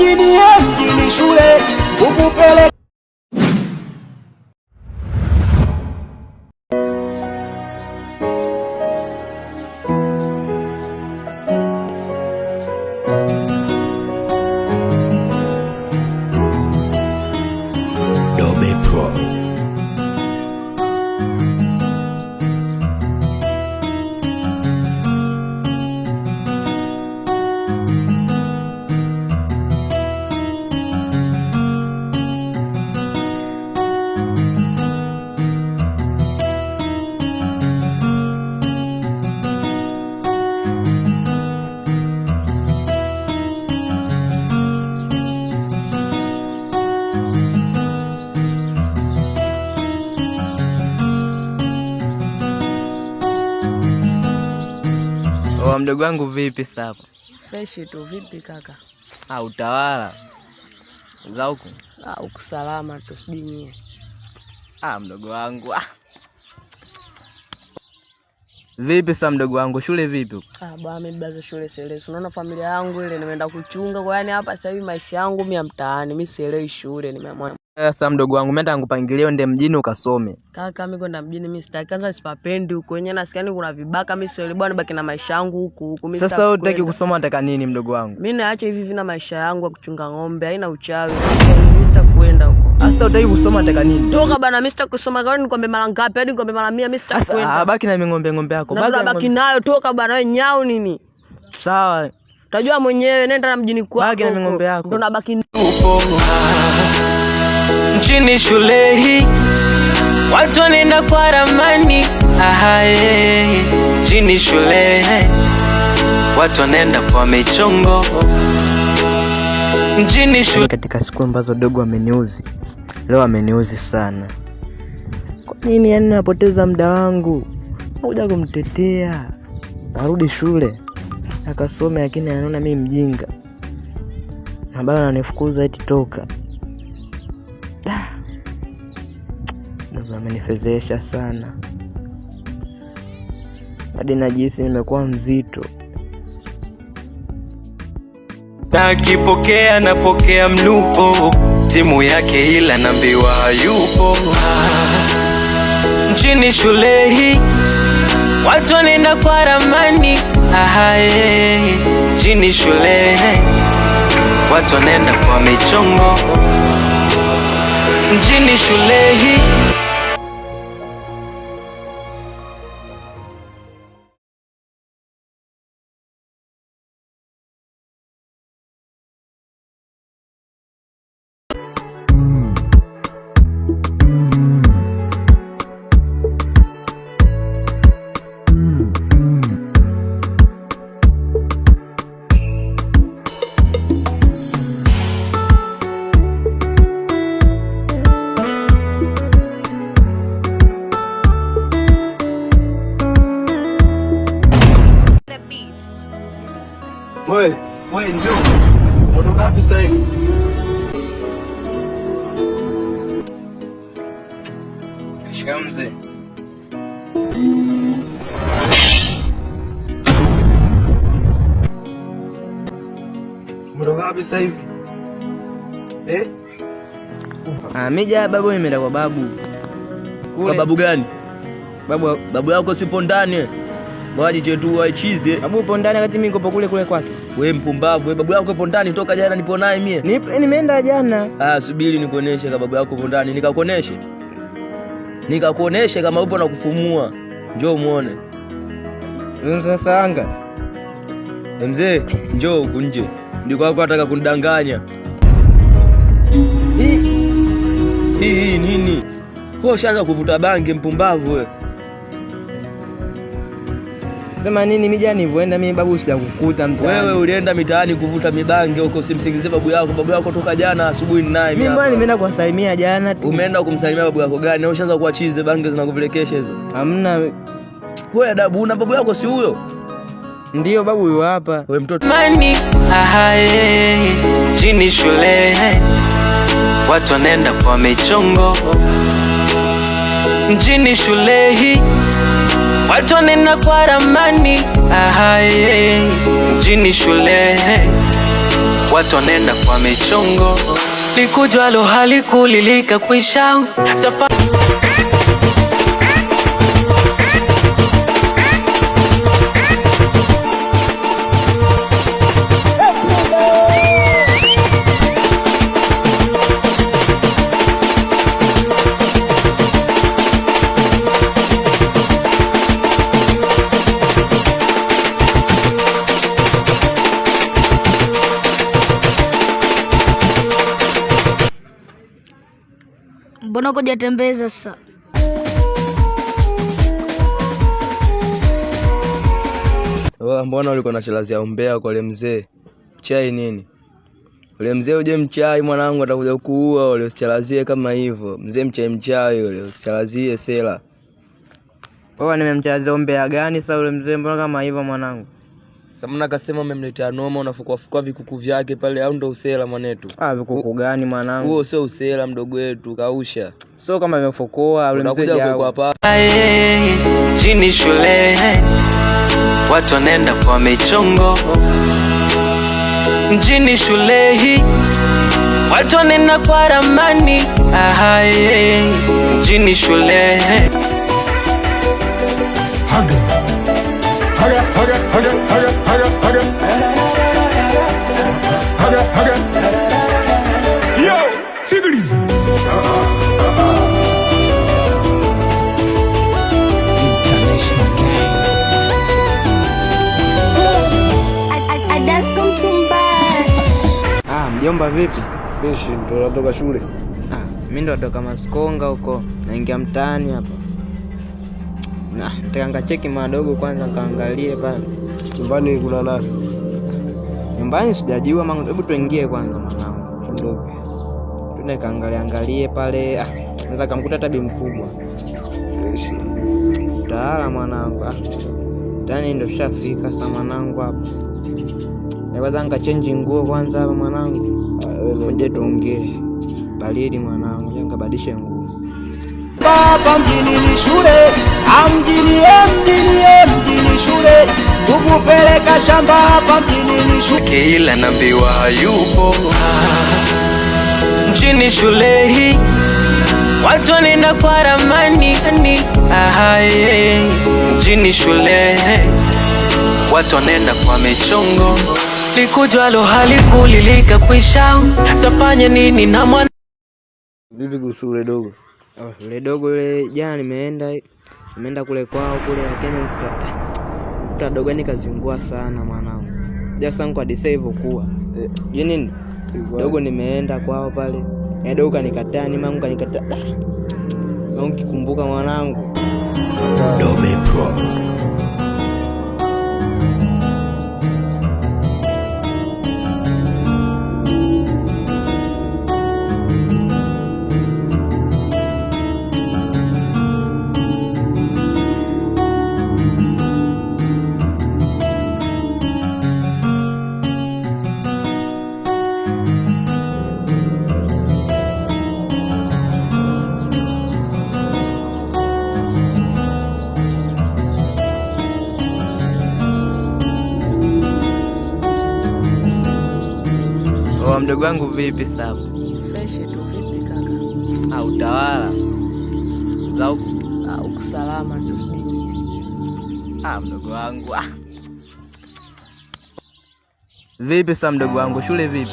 Mjini mjini shule ukupeleka. Dobe Pro. Oh, mdogo wangu vipi sasa? Fresh tu vipi kaka? Ah, utawala. Za huku? Ah, huku salama tu, sijui nyie. Ah, mdogo wangu. Ah. Vipi sasa mdogo wangu, shule vipi? Ah, bwana mimi baza shule sielewi. Unaona familia yangu ile nimeenda kuchunga kwa, yani hapa sasa hivi maisha yangu mimi ya mtaani, mimi sielewi shule nimeamua. Sasa mdogo wangu, mimi nataka nikupangilie uende mjini ukasome. Kaka mimi kwenda mjini mimi sitaki. Kwanza sipapendi huko wenyewe, nasikia ni kuna vibaka, mimi sielewi bwana, baki na maisha yangu huku huku. Mimi Sasa sitaki wewe hutaki kwenda. kusoma, unataka nini mdogo wangu? Mimi naacha hivi hivi na maisha yangu ya kuchunga ng'ombe, haina uchawi. Mimi sitaki kwenda huko. Sasa hutaki kusoma, unataka nini? Toka bana, mimi sitaki kusoma. Kwani nikwambie mara ngapi? Hadi nikwambie mara 100, mimi sitaki Sasa kwenda. baki na ming'ombe ng'ombe yako. Na Baki na baki ng'ombe. nayo, toka bana, wewe nyau nini? Sawa. Utajua mwenyewe, nenda na mjini kwako. Baki na ming'ombe yako. Ndo nabaki Upo nchini shule hii, watu wanaenda kwa ramani. Ahaye, nchini shule watu wanaenda kwa michongo. Mjini shule Katika siku ambazo dogo ameniuzi leo, ameniuzi sana. Kwa nini yani napoteza muda wangu? Nakuja kumtetea, narudi shule akasome, lakini anaona mimi mjinga na bado ananifukuza eti toka. Ah, dogo amenifedhesha sana hadi najihisi nimekuwa mzito. Nakipokea napokea mlupo, simu yake ila naambiwa hayupo. Nchini shule hii watu wanaenda kwa ramani. Ahaye, nchini shule watu wanaenda kwa michongo. Nchini shule hii. We, we njoo. Unatoka wapi sasa hivi? Shikamoo mzee. Unatoka wapi sasa hivi? Eh? Ah, mimi jana babu nimeenda kwa babu. Kwa babu gani? Babu Babu yako sipo ndani. Waji chetu waichize. babu upo ndani wakati mimi niko kule kule kwake. We mpumbavu, we babu yako ipo ndani toka jana nipo naye mie. Nimeenda jana. Ah, subiri nikuoneshe kama babu yako ipo ndani, nikakuoneshe. Nikakuoneshe kama upo na kufumua. Njoo muone. Sasa anga. Mzee, njoo huku nje. Ndiko wako anataka kunidanganya. Hii nini? Wewe ushaanza kuvuta bangi mpumbavu wewe. Sema nini mimi jana nilivyoenda mimi babu sijakukuta mtaani. Wewe ulienda mitaani kuvuta mibange huko, usimsingizie babu yako. Babu yako toka jana asubuhi ni naye. Mimi hapa. mbona nimeenda kuwasalimia jana tu. Umeenda kumsalimia babu yako gani? Na ushaanza kuwa chize, bange zinakupelekesha hizo. Hamna. Wewe adabu una babu yako si huyo? Ndio babu yuko hapa. Wewe mtoto. Mani, ahaye, mjini shule watu wanaenda kwa michongo. Mjini shule hii watu wanaenda kwa ramani. Ahaye, mjini shule Watu wanaenda kwa michongo, likujwalo halikulilika kwisha. Mbona hujatembeza sasa? Wewe mbona ulikuwa na shelazi ya umbea kwa ule mzee? Chai nini? Ule mzee uje mchai mwanangu atakuja kuua ule, usichalazie kama hivyo. Mzee mchai mchai ule, usichalazie sela. Wewe nimemchalazia umbea gani sasa ule mzee? Mbona kama hivyo mwanangu? Sasa mbona kasema umemletea noma, unafukua fukua vikuku vyake pale, au ndo usela mwanetu? Ah, vikuku gani mwanangu? Huo sio usela mdogo wetu, kausha. Sio kama nimefukua ule mzee Unakuja jao. kuwekwa hapa. Mjini shule watu wanaenda kwa michongo, mjini shule hii watu wanaenda kwa ramani. Ahaye, mjini shule. Haga. Haga, haga, haga, haga, haga, haga. Haga, haga. Yo, sikiliza. Ah, mjomba vipi? Mishi ndo natoka shule. Ah, mimi ndo natoka Maskonga huko, naingia mtaani hapa. Nah, nataka nikacheki madogo kwanza nikaangalie pale. Nyumbani kuna nani? Nyumbani sijajua mangu, hebu tuingie kwanza mwanangu. Tuondoke. Tuende kaangalie angalie pale. Ah, naweza kamkuta hata bi mkubwa. Fresh. Tawala mwanangu. Ah. Tani ndo tushafika sasa mwanangu hapa. Na kwanza nikachange nguo kwanza hapa mwanangu. Ah, wewe ni- Ngoja tuongee. Baridi mwanangu, ngoja nikabadilishe nguo. Baba mjini ni shule, mjini mjini mjini shule, kukupeleka shamba hapa mjini ni shule. Ila naambiwa hayupo mjini shule hii, watu wanaenda kwa ramani. Ahaye, mjini shule watu wanaenda kwa michongo, likujwalo halikulilika kwisha. Tafanya nini na mwana Vipi kuhusu ule dogo? Oh, yule dogo yule jana nimeenda kule kwao kule, lakini mkuta dogo yani kazingua sana mwanangu. Sasa niko hadi sasa hivyo kuwa. Je, nini? Dogo nimeenda kwao pale. Ya dogo kanikataa, ni mangu kanikataa. Ah. Nikikumbuka mwanangu. Dobe Pro. Oh, mdogo wangu vipi sasa? Fresh tu vipi kaka? Ah, utawala. Za huku. Ah, huku salama tu sijui. Ah, mdogo wangu. Ah. Vipi sasa mdogo wangu, shule vipi?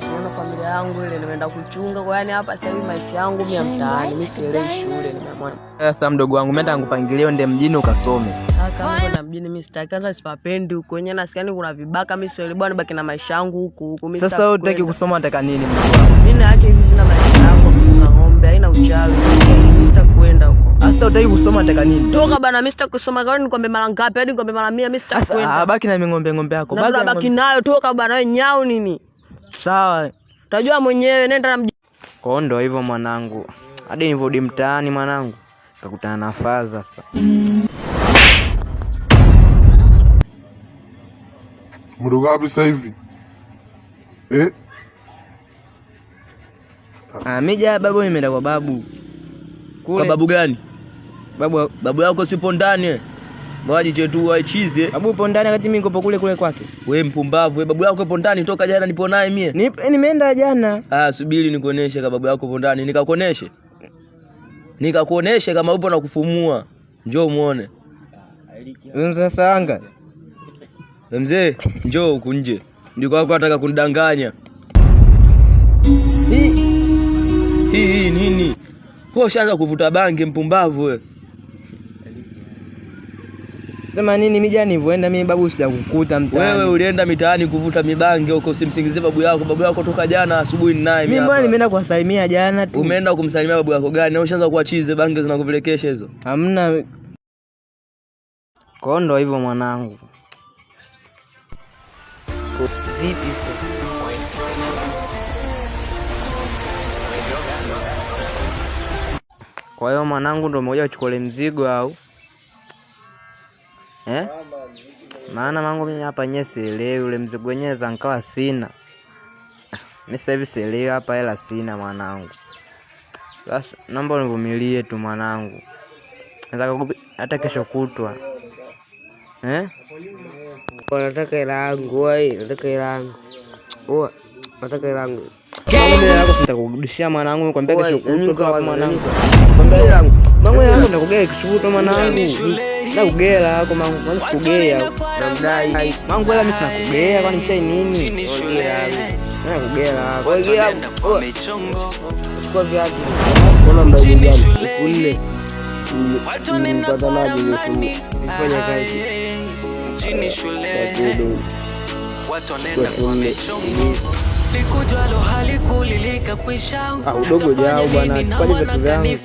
Unaona familia yangu ile nimeenda kuchunga kwa, yani hapa sasa hivi maisha yangu mimi ya mtaani, mimi sielewi shule nimeamua. Sasa mdogo wangu, mimi nataka nikupangilie uende mjini ukasome. Kaka mimi na mjini mimi sitaki, kwanza sipapendi huko wenyewe, nasikia ni kuna vibaka, mimi sielewi bwana, baki na maisha yangu huku huku. Mimi Sasa sitaki wewe hutaki kwenda. kusoma, unataka nini mdogo wangu? Mimi naacha hivi vina maisha yangu kuchunga ng'ombe, haina uchawi. Mimi sitaki kwenda huko. Sasa hutaki kusoma, unataka nini? Toka bana, mimi sitaki kusoma. Kwani nikwambie mara ngapi? Hadi nikwambie mara 100, mimi sitaki Sasa kwenda. baki na ming'ombe ng'ombe yako. Na Baki na baki ng'ombe. nayo, toka bana, wewe nyau nini? Sawa. Utajua mwenyewe, nenda na mji. Kwa hiyo ndo hivyo mwanangu. Hadi nilivyorudi mtaani mwanangu, nikakutana na faza sasa. Mdogo wapi sasa hivi? Eh? Ah, mimi jana babu nimeenda kwa babu. Kule. Kwa babu gani? Babu Babu yako sipo ndani. Mbona jichetua chize? Babu upo ndani wakati mimi niko kule kule kwake. We mpumbavu, we babu yako yupo ndani toka jana nipo naye mie. Nimeenda jana. Ah, subiri nikuoneshe kama babu yako yupo ndani. Nikakuoneshe. Nikakuoneshe kama upo na kufumua. Njoo muone. Wewe sasa anga. Mzee, njoo huku nje. Ndiko wako anataka kunidanganya. Hii nini? Wewe ushaanza kuvuta bangi mpumbavu wewe. Sema nini mimi jana nilivyoenda mimi babu sijakukuta mtaani. Wewe ulienda mitaani kuvuta mibangi huko, usimsingizie babu yako. Babu yako toka jana asubuhi ni naye. Mimi mbona nimeenda kuwasalimia jana tu. Umeenda kumsalimia babu yako gani? Na ushaanza kuwa chize, bangi zinakupelekesha hizo. Hamna. Kwa ndo hivyo mwanangu. Vipi sasa? Kwa hiyo mwanangu ndo umekuja kuchukua mzigo au? Eh? Maana mangu mimi hapa nyewe sielewi ule mzigo wenyewe za nikawa sina. Mimi sasa hivi sielewi hapa hela sina mwanangu. Sasa naomba univumilie tu mwanangu. Nataka hata kesho kutwa. Eh? Nataka hela yangu wewe, nataka hela yangu. Oa, nataka hela yangu. Nitakurudishia mwanangu, nikwambia kesho kutwa mwanangu. Nikwambia mangu yangu nitakugea kesho kutwa mwanangu. Nakugea yako mangu, kwani sikugea? Namdai. Mangu hela mimi sinakugea, kwani mchai nini? Nakugea yako. Wewe chukua viatu. Mbona mdai gani? 4000. Nilipata naje 4000? Nifanya kazi. Mjini shule. Watu wanaenda kwa michongo. Likujwalo halikulilika kwisha. Udogo jao bwana, kwani vitu vyangu.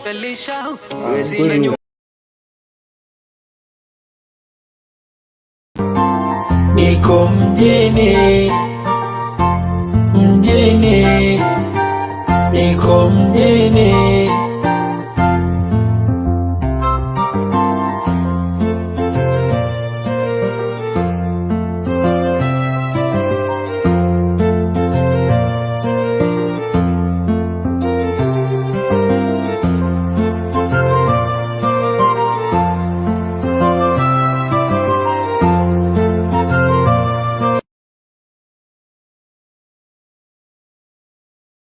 Niko mjini, mjini, niko mjini.